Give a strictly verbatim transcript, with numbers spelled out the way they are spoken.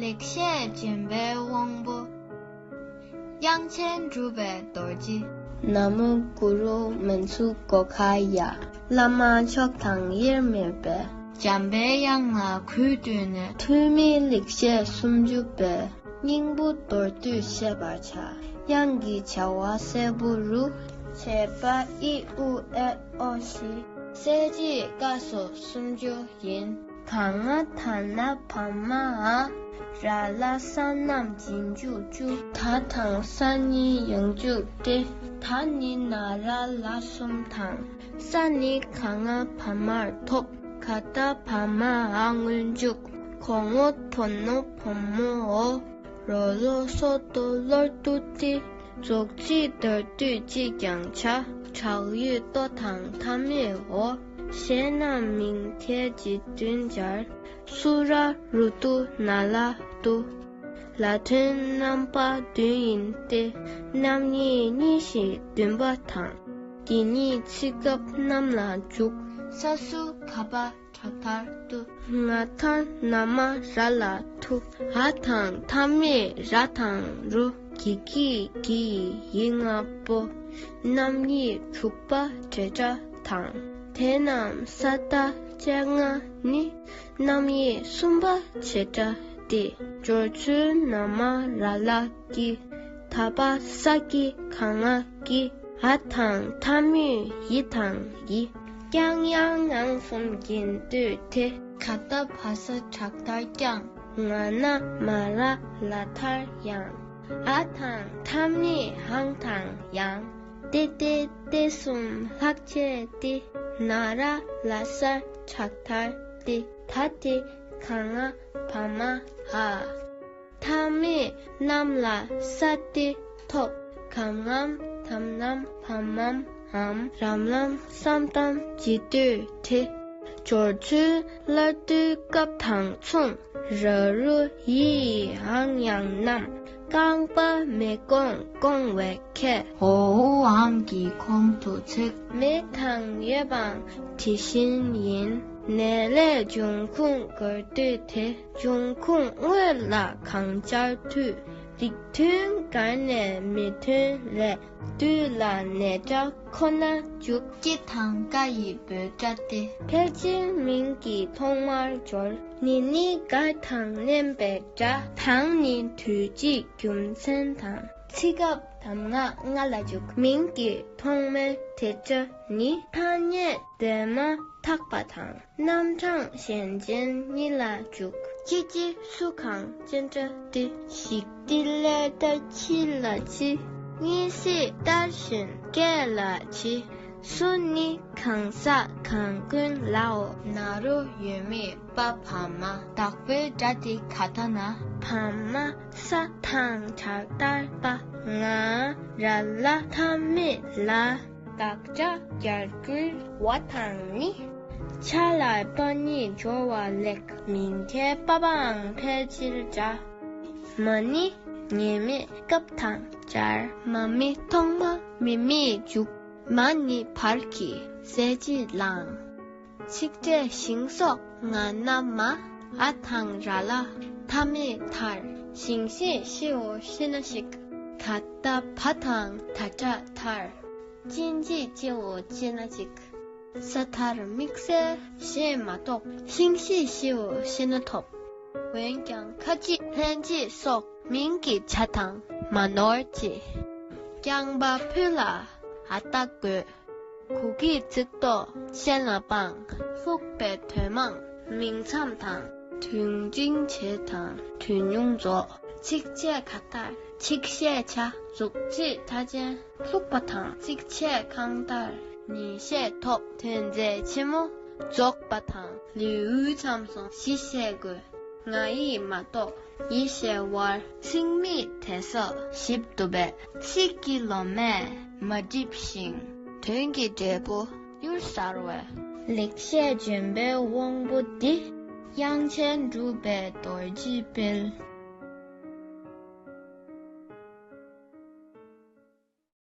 ལེགས་བཤད་ལྗོན་པའི་དབང་པོ། དབྱངས་ཅན་གྲུབ་པའི་རྡོ་རྗེ། ན་མོ་གུ་རུ་མན་ཚུ་གོ་ག་ཡ། བླ་མ་མཆོག་དང་དབྱེར་མེད་པའི། འཇམ་པའི་དབྱངས་ལ་གུས་བཏུད་ནས། ཐོན་མིའི་ལེགས་བཤད་སུམ་ཅུ་པའི། སྙིང་པོ་མདོར་བསྡུས་བཤད་པར་བྱ། དབྱངས་ཀྱི་བྱ་བ་གསལ་པོ་རུ། བྱེད་པ་ཨི་ཨུ་ཨེ་ཨོ་བཞི། གསལ་བྱེད་ཀ་སོགས་སུམ་ཅུ་ཡིན། ག་ང་ད་ན་བ་མ་འ། ར་ལ་ས་རྣམས་རྗེས་འཇུག་བཅུ། ད་དང་ས་གཉིས་ཡང་འཇུག་སྟེ། ད་ནི་ན་ར་ལ་གསུམ་དང་། ས་ནི་ག་ང་བ་མར་ཐོབ། ག་ད་བ་མ་འ་སྔོན་འཇུག་གོ་ངོ་དོ་ནོ་བོ་མོ་འོ། རོ་ལོ་སོ་ཏོ་ལོར་ཏུ་ཏི། རྫོགས་ཚིག་མདོར་བསྡུས་ཅིས་ཀྱང་བྱ། དྲག་ཡོད་ཏོ་དང་མཐའ་མེད་འོ། གཞན་རྣམས་མིང་མཐའི་རྗེས་མཐུན་སྦྱར། སུ་ར་རུ་ཏུ་ན་ལ་ཏུ། ལ་དོན་རྣམ་པ་བདུན་ཡིན་ཏེ། རྣམ་དབྱེ་གཉིས་ཤིག་བདུན་པ་དང་། འདི་ཉིད་ཚིག་སྐབས་རྣམས་ལ་འཇུག་ས་སུ་ག་པ་དྲག་མཐར་ཏུ། ང་ད་ན་མ་ར་ལ་ཐུ། འ་དང་མཐའ་མེད་ར་དང་རུ། གི་གི་གི་ཡི་ལྔ་པོ། རྣམ་དབྱེ་དྲུག་པ་བྱེད་སྒྲ་དང་། དེ་རྣམས་ས་ད་སྤྱན་སྔ་ནི། རྣམ་དབྱེ་གསུམ་པ་བྱེད་སྒྲ་སྟེ། སྦྱོར་ཚུལ་ན་མ་ར་ལ་ཀྱི། ད་པ་ས་ཀྱི་ག་ང་ཀྱི། འ་དང་མཐའ་མེད་ཡི་དང་ཡི། ཀྱང་ཡང་ངང་གསུམ་གྱེན་ལྟོས་ཏེ། ག་ད་བ་ས་དྲག་མཐར་ཀྱང་། ང་ན་མ་ར་ལ་མཐར་ཡང་། འ་དང་མཐའ་མེད་འང་དང་ཡང་། ཏེ་ཏེ་ཏེ་གསུམ་ལྷག་བཅས་ཏེ། ན་ར་ལ་སར་དྲག་མཐར་ཏེ། ད་ཏེ་ག་ང་བ་མ་འ། མཐའ་མེད་རྣམས་ལ་ས་ཏེ་ཐོབ། གམ་ངམ་དམ་ནམ་བམ་མམ་འམ། རམ་ལམ་སམ་དམ་འབྱེད་སྡོད་དེ། སྦྱོར་ཚུལ་སླར་བསྡུའི་སྐབས་དང་མཚུངས། ར་རུ་ཡི་ཡི་འང་ཡང་རྣམས། རྐང་པ་མེ་ཀོང་ཀོང་བའི་ཁྱད། འོ་འུ་འང་གི་གོང་དུ་ཚིག་མེ་དང་ཡོད་པའང་དེ་བཞིན་ཡིན། ནས་ལས་འབྱུང་ཁུངས་དགོས་འདོད་དེ། འབྱུང་ཁུངས་དངོས་ལ་གང་སྦྱར་འཐུས། རིགས་མཐུན་དགར་ནས་མི་མཐུན་ལས། དུས་ལ་ནས་སྒྲ་ཁོ་ན་འཇུག་སྐྱེ་དང་ཀ་ཡི་འབོད་སྒྲ་སྟེ། ཕལ་ཆེར་མིང་གི་ཐོག་མར་སྦྱོར། ནི་ནི་དགར་དང་མནན་པའི་སྒྲ། དང་ནི་དུས་གཅིག་རྒྱུ་མཚན་དང་། ཚིག་སྐབས་གདམས་ངག་ལྔ་ལ་འཇུག་མིང་གི་ཐོག་མའི་དེ་སྒྲ་ནི། ཐ་སྙད་འདས་མ་ཐག་པ་དང་། རྣམ་གྲངས་གཞན་ཅན་གཉིས་ལ་འཇུག་ཅི་ཅི་སུ་གང་ཅི་འདྲ་སྟེ། ཞིག་སྟེ་ལས་ལྟར་ཕྱི་ལ་ཕྱི། གཉིས་སྲིད་ལྟར་གཞན་སྐད་ལ་ཕྱི། སུ་ནི་གང་ཟག་གང་ཀུན་ལའོ། ན་རོ་ཡོད་མེད་པ་བ་མ། བདག་པོའི་སྒྲ་དེ་ག་ད་ན། བ་མ་ས་དང་དྲག་མཐར་པ། ང་ར་ལ་མཐའ་མེད་ལ། དགག་བྱ་རྒྱར་བསྐུལ་བ་དང་ནི། ཆ་ལ་པ་གཉིས་སྦྱོར་བ་ལེགས། མིང་མཐའི་པ་པའང་ཕལ་ཆེར་འདྲ། མ་ནི་ངེས་མེད་སྐབས་དང་སྦྱར། མ་མི་ཐོག་མ་མི་མིས་འཇུག་མ་ནི་བར་གྱི་གསལ་བྱེད་ལའང་། ཚིག་ཕྲད་ཞིང་སོགས་ང་ན་མ། འ་དང་ར་ལ་མཐའ་མེད་མཐར། ཞིང་ཤེས་ཤེའོ་ཤེ་ན་ཞིག་ག་ད་བ་དང་ད་དྲག་མཐར། ཅི་མཆིས་ཅེའོ་ཅེ་ན་ཅིག་ས་མཐར་དམིགས་བསལ་ཞེས་མ་གཏོགས། ཤིང་ཤེས་ཤེའོ་ཤེ་ན་ཐོབ། འོན་ཀྱང་ཁ་ཅིག་ལྷན་སྐྱེས་སོགས་མིང་གི་བྱ་དང་མ་ནོར་ཅིག་རྐྱང་པ་ཕུ་ལ་འ་ད་དགོས། གུ་གི་ཚིག་ཏོ་ཤན་ལ་སྤང་། ལྷུག་པའི་དོན་མང་མིང་མཚམས་དང་། དོན་འབྲིང་བྱེད་དང་དོན་ཉུང་རྫོགས། ཚིགས་བཅད་ག་མཐར་ཚིགས་བཤད་བྱ། མཛུབ་ཚིགས་མཐའ་ཅན་ལྷུག་པ་དང་། ཚིགས་བཅད་གང་ལྟར་ཉིན་བཤད་ཐོབ། དོན་མཛད་ཆེན་མོ་རྫོགས་པ་དང་། ལེའུའི་མཚམས་སུ་གཞི་བཤད་དགོས། ང་ཡིས་མ་གཏོགས་ཡིད་བཤད་བར། ཚིག་མེད་དེ་སོགས་ཞིབ་ཏུ་སྦས། ཚིག་གི་ལོ་མས་མ་བསྒྲིབས་ཤིང་། དོན་གྱི་འབྲས་བུ་མྱུར་གསལ་བས། ལེགས་བཤད་ལྗོན་པའི་དབང་པོ་འདི། དབྱངས་ཅན་གྲུབ་པའི་རྡོ་རྗེའི་དཔལ།